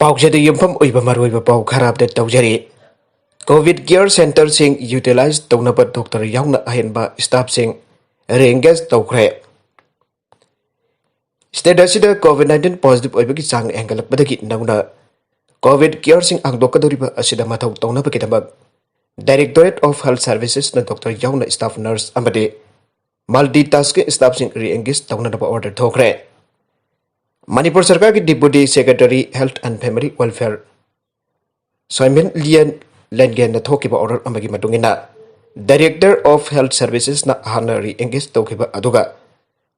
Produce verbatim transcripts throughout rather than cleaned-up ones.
ꯄꯥꯎꯆꯦꯗ ꯌꯨꯝꯐꯝ ꯑꯣꯏꯕ ꯃꯔꯨꯑꯣꯏꯕ ꯄꯥꯎ ꯈꯔ ꯑꯞꯗꯦꯠ ꯇꯧꯖꯔꯤ꯫ ꯀꯣꯚꯤꯗ ꯀꯤꯌꯔ ꯁꯦꯟꯇꯔꯁꯤꯡ ꯌꯨꯇꯤꯂꯥꯏꯖ ꯇꯧꯅꯕ ꯗꯣꯛꯇꯔ ꯌꯥꯎꯅ ꯑꯍꯦꯟꯕ ꯁ꯭ꯇꯥꯐꯁꯤꯡ ꯔꯤꯑꯦꯡꯒꯦꯖ ꯇꯧꯈ꯭ꯔꯦ꯫ ꯁ꯭ꯇꯦꯠ ꯑꯁꯤꯗ ꯀꯣꯚꯤꯗ ꯅꯥꯏꯟꯇꯤꯟ ꯄꯣꯖꯤꯇꯤꯚ ꯑꯣꯏꯕꯒꯤ ꯆꯥꯡ ꯍꯦꯟꯒꯠꯂꯛꯄꯗꯒꯤ ꯅꯧꯅ ꯀꯣꯚꯤꯗ ꯀꯤꯌꯔꯁꯤꯡ ꯍꯥꯡꯗꯣꯛꯀꯗꯧꯔꯤꯕ ꯑꯁꯤꯗ ꯃꯊꯧ ꯇꯧꯅꯕꯒꯤꯗꯃꯛ Directorate of Health Servicesꯅ ꯗꯣꯛꯇꯔ ꯌꯥꯎꯅ ꯁ꯭ꯇꯥꯐ ꯅꯔꯁ ꯑꯃꯗꯤ ꯃꯜꯇꯤ ꯇꯥꯁꯀꯤꯡ ꯁ꯭ꯇꯥꯐꯁꯤꯡ ꯔꯤꯑꯦꯡꯒꯦꯖ ꯇꯧꯅꯅꯕ ꯑꯣꯔꯗꯔ ꯊꯣꯛꯈ꯭ꯔꯦ꯫ ꯃꯅꯤꯄꯨꯔ ꯁꯔꯀꯥꯔꯒꯤ Deputy Secretary Health and Family Welfare ꯁꯣꯏꯃꯤꯟ ꯂꯤꯌꯟ ꯂꯦꯟꯒꯦꯟꯅ ꯊꯣꯛꯈꯤꯕ ꯑꯣꯔꯗꯔ ꯑꯃꯒꯤ ꯃꯇꯨꯡ ꯏꯟꯅ, Director of Health Servicesꯅ ꯍꯥꯟꯅ ꯔꯤꯑꯦꯡꯒꯦꯖ ꯇꯧꯈꯤꯕ ꯑꯗꯨꯒ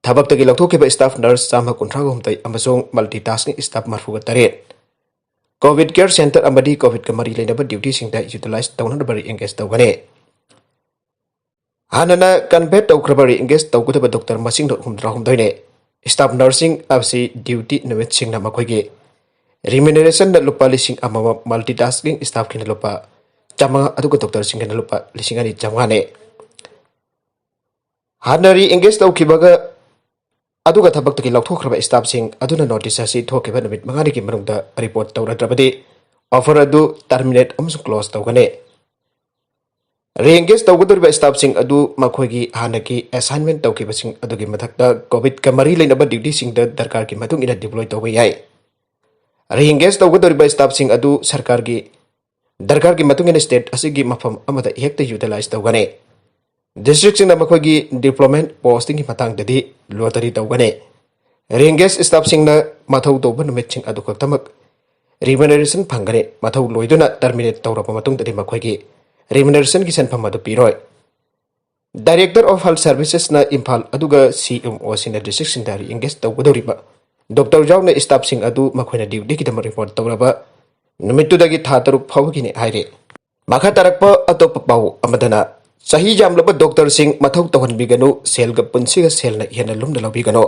ꯊꯕꯛꯇꯒꯤ ꯂꯧꯊꯣꯛꯈꯤꯕ ꯁ꯭ꯇꯥꯐ ꯅꯔꯁ ꯆꯥꯝꯃ ꯀꯨꯟꯊ꯭ꯔꯥ ꯍꯨꯝꯗꯣꯏ ꯑꯃꯁꯨꯡ ꯃꯜꯇꯤ ꯇꯥꯁꯀꯤꯡ ꯁ꯭ꯇꯥꯐ ꯃꯔꯤꯐꯨ ꯇꯔꯦꯠ ꯀꯣꯚꯤꯗ ꯀꯤꯌꯔ ꯁꯦꯟꯇꯔ ꯑꯃꯗꯤ ꯀꯣꯚꯤꯗꯀ ꯃꯔꯤ ꯂꯩꯅꯕ ꯗ꯭ꯌꯨꯇꯤꯁꯤꯡꯗ ꯌꯨꯇꯤꯂꯥꯏꯖ ꯇꯧꯅꯅꯕ ꯔꯤꯑꯦꯡꯒꯦꯖ ꯇꯧꯒꯅꯤ꯫ ꯍꯥꯟꯅꯅ ꯀꯟꯚꯦꯠ ꯇꯧꯈ꯭ꯔꯕ ꯔꯤꯑꯦꯡꯒꯦꯖ ꯇꯧꯒꯗꯕ ꯗꯣꯛꯇꯔ ꯃꯁꯤꯡꯗꯣ ꯍꯨꯝꯗ꯭ꯔꯥꯍꯨꯝꯗꯣꯏꯅꯤ꯫ ꯁ꯭ꯇꯥꯐ ꯅꯔꯁꯁꯤꯡ ꯑꯁꯤ ꯗ꯭ꯌꯨꯇꯤ ꯅꯨꯃꯤꯠꯁꯤꯡꯅ ꯃꯈꯣꯏꯒꯤ ꯔꯤꯃ꯭ꯌꯨꯅꯔꯦꯁꯟꯗ ꯂꯨꯄꯥ ꯂꯤꯁꯤꯡ ꯑꯃꯃꯝ, ꯃꯜꯇꯤ ꯇꯥꯁꯀꯤꯡ ꯁ꯭ꯇꯥꯐꯀꯤꯅ ꯂꯨꯄꯥ ꯆꯥꯝꯃꯉꯥ, ꯑꯗꯨꯒ ꯗꯣꯛꯇꯔꯁꯤꯡꯒꯤꯅ ꯂꯨꯄꯥ ꯂꯤꯁꯤꯡ ꯑꯅꯤ ꯆꯥꯝꯃꯉꯥꯅꯤ꯫ ꯍꯥꯟꯅ ꯔꯤꯑꯦꯡꯒꯦꯖ ꯇꯧꯈꯤꯕꯒ ꯑꯗꯨꯒ ꯊꯕꯛꯇꯒꯤ ꯂꯧꯊꯣꯛꯈ꯭ꯔꯕ ꯁ꯭ꯇꯥꯐꯁꯤꯡ ꯑꯗꯨꯅ ꯅꯣꯇꯤꯁ ꯑꯁꯤ ꯊꯣꯛꯈꯤꯕ ꯅꯨꯃꯤꯠ ꯃꯉꯥꯅꯤꯒꯤ ꯃꯅꯨꯡꯗ ꯔꯤꯄꯣꯔꯠ ꯇꯧꯔꯗ꯭ꯔꯕꯗꯤ, ꯑꯣꯐꯔ ꯑꯗꯨ ꯇꯔꯃꯤꯅꯦꯠ ꯑꯃꯁꯨꯡ ꯀ꯭ꯂꯣꯖ ꯇꯧꯒꯅꯤ꯫ ꯔꯤꯑꯦꯡꯒꯦꯖ ꯇꯧꯒꯗꯧꯔꯤꯕ ꯁ꯭ꯇꯥꯐꯁꯤꯡ ꯑꯗꯨ ꯃꯈꯣꯏꯒꯤ ꯍꯥꯟꯅꯒꯤ ꯑꯦꯁꯥꯏꯟꯃꯦꯟ ꯇꯧꯈꯤꯕꯁꯤꯡ ꯑꯗꯨꯒꯤ ꯃꯊꯛꯇ ꯀꯣꯚꯤꯗꯀ ꯃꯔꯤ ꯂꯩꯅꯕ ꯗ꯭ꯌꯨꯇꯤꯁꯤꯡꯗ ꯗꯔꯀꯥꯔꯒꯤ ꯃꯇꯨꯡ ꯏꯟꯅ ꯗꯤꯄ꯭ꯂꯣꯏ ꯇꯧꯕ ꯌꯥꯏ꯫ ꯔꯤꯑꯦꯡꯒꯦꯖ ꯇꯧꯒꯗꯧꯔꯤꯕ ꯁ꯭ꯇꯥꯐꯁꯤꯡ ꯑꯗꯨ ꯁꯔꯀꯥꯔꯒꯤ ꯗꯔꯀꯥꯔꯒꯤ ꯃꯇꯨꯡ ꯏꯟꯅ ꯁ꯭ꯇꯦꯠ ꯑꯁꯤꯒꯤ ꯃꯐꯝ ꯑꯃꯗ ꯍꯦꯛꯇ ꯌꯨꯇꯤꯂꯥꯏꯖ ꯇꯧꯒꯅꯤ꯫ ꯗꯤꯁꯇ꯭ꯔꯤꯛꯁꯤꯡꯅ ꯃꯈꯣꯏꯒꯤ ꯗꯤꯄ꯭ꯂꯣꯏꯃꯦꯟ ꯄꯣꯁꯇꯤꯡꯒꯤ ꯃꯇꯥꯡꯗꯗꯤ ꯂꯣꯇꯔꯤ ꯇꯧꯒꯅꯤ꯫ ꯔꯤꯑꯦꯡꯒꯦꯖ ꯁ꯭ꯇꯥꯐꯁꯤꯡꯅ ꯃꯊꯧ ꯇꯧꯕ ꯅꯨꯃꯤꯠꯁꯤꯡ ꯑꯗꯨ ꯈꯛꯇꯃꯛ ꯔꯤꯃ꯭ꯌꯨꯅꯔꯦꯁꯟ ꯐꯪꯒꯅꯤ꯫ ꯃꯊꯧ ꯂꯣꯏꯗꯨꯅ ꯇꯔꯃꯤꯅꯦꯠ ꯇꯧꯔꯕ ꯃꯇꯨꯡꯗꯗꯤ ꯃꯈꯣꯏꯒꯤ ꯔꯤꯃ꯭ꯌꯨꯅꯔꯦꯁꯟꯒꯤ ꯁꯦꯟꯐꯝ ꯑꯗꯨ ꯄꯤꯔꯣꯏ꯫ Director of Health Servicesꯅ ꯏꯝꯐꯥꯜ ꯑꯗꯨꯒ ꯁꯤꯑꯦꯝꯑꯣꯁꯤꯡꯅ ꯗꯤꯁꯇ꯭ꯔꯤꯛꯁꯤꯡꯗ ꯔꯤꯑꯦꯡꯒꯦꯖ ꯇꯧꯒꯗꯧꯔꯤꯕ ꯗꯣꯛꯇꯔ ꯌꯥꯎꯅ ꯁ꯭ꯇꯥꯐꯁꯤꯡ ꯑꯗꯨ ꯃꯈꯣꯏꯅ ꯗ꯭ꯌꯨꯇꯤꯒꯤꯗꯃꯛ ꯔꯤꯄꯣꯔꯠ ꯇꯧꯔꯕ ꯅꯨꯃꯤꯠꯇꯨꯗꯒꯤ ꯊꯥ ꯇꯔꯨꯛ ꯐꯥꯎꯕꯒꯤꯅꯤ ꯍꯥꯏꯔꯤ꯫ ꯃꯈꯥ ꯇꯥꯔꯛꯄ ꯑꯇꯣꯞꯄ ꯄꯥꯎ ꯑꯃꯗꯅ, ꯆꯍꯤ ꯌꯥꯝꯂꯕ ꯗꯣꯛꯇꯔꯁꯤꯡ ꯃꯊꯧ ꯇꯧꯍꯟꯕꯤꯒꯅꯨ, ꯁꯦꯜꯒ ꯄꯨꯟꯁꯤꯒ ꯁꯦꯜꯅ ꯍꯦꯟꯅ ꯂꯨꯝꯅ ꯂꯧꯕꯤꯒꯅꯨ꯫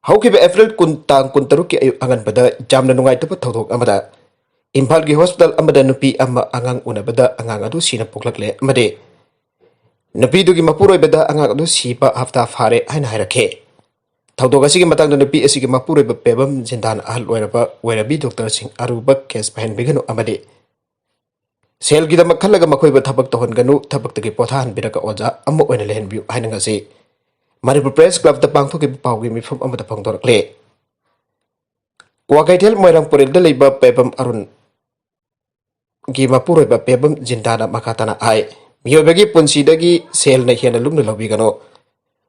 ꯍꯧꯈꯤꯕ ꯑꯦꯄ꯭ꯔꯤꯜ ꯀꯨꯟ, ꯇꯥꯡ ꯀꯨꯟꯇꯔꯨꯛꯀꯤ ꯑꯌꯨꯛ ꯑꯉꯟꯕꯗ ꯌꯥꯝꯅ ꯅꯨꯡꯉꯥꯏꯇꯕ ꯊꯧꯗꯣꯛ ꯑꯃꯗ ꯏꯝꯐꯥꯜꯒꯤ ꯍꯣꯁꯄꯤꯇꯥꯜ ꯑꯃꯗ ꯅꯨꯄꯤ ꯑꯃ ꯑꯉꯥꯡ ꯎꯅꯕꯗ ꯑꯉꯥꯡ ꯑꯗꯨ ꯁꯤꯅ ꯄꯣꯛꯂꯛꯂꯦ ꯑꯃꯗꯤ ꯅꯨꯄꯤꯗꯨꯒꯤ ꯃꯄꯨꯔꯣꯏꯕꯗ ꯑꯉꯥꯡ ꯑꯗꯨ ꯁꯤꯕ ꯍꯞꯇꯥ ꯐꯥꯔꯦ ꯍꯥꯏꯅ ꯍꯥꯏꯔꯛꯈꯤ꯫ ꯊꯧꯗꯣꯛ ꯑꯁꯤꯒꯤ ꯃꯇꯥꯡꯗ ꯅꯨꯄꯤ ꯑꯁꯤꯒꯤ ꯃꯄꯨꯔꯣꯏꯕ ꯄꯦꯕꯝ ꯖꯤꯟꯗꯥꯅ ꯑꯍꯜ ꯑꯣꯏꯔꯕ ꯋꯦꯔꯕꯤ ꯗꯣꯛꯇꯔꯁꯤꯡ ꯑꯔꯨꯕ ꯀꯦꯁ ꯄꯥꯏꯍꯟꯕꯤꯒꯅꯨ ꯑꯃꯗꯤ ꯁꯦꯜꯒꯤꯗꯃꯛ ꯈꯜꯂꯒ ꯃꯈꯣꯏꯕꯨ ꯊꯕꯛ ꯇꯧꯍꯟꯒꯅꯨ, ꯊꯕꯛꯇꯒꯤ ꯄꯣꯊꯥꯍꯟꯕꯤꯔꯒ ꯑꯣꯖꯥ ꯑꯃ ꯑꯣꯏꯅ ꯂꯩꯍꯟꯕꯤꯌꯨ ꯍꯥꯏꯅ ꯉꯁꯤ ꯃꯅꯤꯄꯨꯔ ꯄ꯭ꯔꯦꯁ ꯀ꯭ꯂꯕꯇ ꯄꯥꯡꯊꯣꯛꯈꯤꯕ ꯄꯥꯎꯒꯤ ꯃꯤꯐꯝ ꯑꯃꯗ ꯐꯣꯡꯗꯣꯔꯛꯂꯦ꯫ ꯀ꯭ꯋꯥꯀꯩꯊꯦꯜ ꯃꯣꯏꯔꯥꯡ ꯄꯨꯔꯦꯜꯗ ꯂꯩꯕ ꯄꯦꯕꯝ ꯑꯔꯨꯟ ꯒꯤ ꯃꯄꯨꯔꯣꯏꯕ ꯄꯦꯕꯝ ꯖꯤꯟꯗꯥꯅ ꯃꯈꯥ ꯇꯥꯅ ꯍꯥꯏ, ꯃꯤꯑꯣꯏꯕꯒꯤ ꯄꯨꯟꯁꯤꯗꯒꯤ ꯁꯦꯜꯅ ꯍꯦꯟꯅ ꯂꯨꯝꯅ ꯂꯧꯕꯤꯒꯅꯨ꯫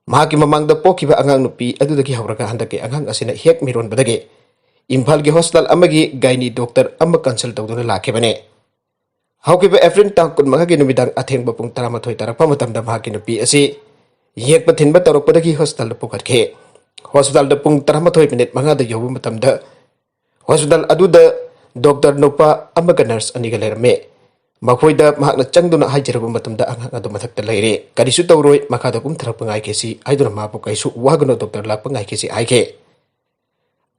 ꯃꯍꯥꯛꯀꯤ ꯃꯃꯥꯡꯗ ꯄꯣꯛꯈꯤꯕ ꯑꯉꯥꯡ ꯅꯨꯄꯤ ꯑꯗꯨꯗꯒꯤ ꯍꯧꯔꯒ ꯍꯟꯗꯛꯀꯤ ꯑꯉꯥꯡ ꯑꯁꯤꯅ ꯍꯦꯛ ꯃꯤꯔꯣꯟꯕꯗꯒꯤ ꯏꯝꯐꯥꯜꯒꯤ ꯍꯣꯁꯄꯤꯇꯥꯜ ꯑꯃꯒꯤ ꯒꯥꯏꯅꯤ ꯗꯣꯛꯇꯔ ꯑꯃ ꯀꯟꯁꯜ ꯇꯧꯗꯨꯅ ꯂꯥꯛꯈꯤꯕꯅꯤ꯫ ꯍꯧꯈꯤꯕ ꯑꯦꯄ꯭ꯔꯤꯜ ꯇꯥꯡ ꯀꯨꯟꯃꯉꯥꯒꯤ ꯅꯨꯃꯤꯗꯥꯡ ꯑꯊꯦꯡꯕ ꯄꯨꯡ ꯇꯔꯥꯃꯥꯊꯣꯏ ꯇꯥꯔꯛꯄ ꯃꯇꯝꯗ ꯃꯍꯥꯛꯀꯤ ꯅꯨꯄꯤ ꯑꯁꯤ ꯌꯦꯛꯄ ꯊꯤꯟꯕ ꯇꯧꯔꯛꯄꯗꯒꯤ ꯍꯣꯁꯄꯤꯇꯥꯜꯗ ꯄꯨꯈꯠꯈꯤ꯫ ꯍꯣꯁꯄꯤꯇꯥꯜꯗ ꯄꯨꯡ ꯇꯔꯥꯃꯥꯊꯣꯏ ꯃꯤꯅꯤꯠ ꯃꯉꯥꯗ ꯌꯧꯕ ꯃꯇꯝꯗ ꯍꯣꯁꯄꯤꯇꯥꯜ ꯑꯗꯨꯗ ꯗꯣꯛꯇꯔ ꯅꯨꯄꯥ ꯑꯃꯒ ꯅꯔꯁ ꯑꯅꯤꯒ ꯂꯩꯔꯝꯃꯤ꯫ ꯃꯈꯣꯏꯗ ꯃꯍꯥꯛꯅ ꯆꯪꯗꯨꯅ ꯍꯥꯏꯖꯔꯕ ꯃꯇꯝꯗ ꯑꯉꯥꯡ ꯑꯗꯨ ꯃꯊꯛꯇ ꯂꯩꯔꯦ, ꯀꯔꯤꯁꯨ ꯇꯧꯔꯣꯏ, ꯃꯈꯥꯗ ꯀꯨꯝꯊꯔꯛꯄ ꯉꯥꯏꯈꯤꯁꯤ ꯍꯥꯏꯗꯨꯅ ꯃꯍꯥꯛꯄꯨ ꯀꯩꯁꯨ ꯋꯥꯒꯅꯨ, ꯗꯣꯛꯇꯔ ꯂꯥꯛꯄ ꯉꯥꯏꯈꯤꯁꯤ ꯍꯥꯏꯈꯤ꯫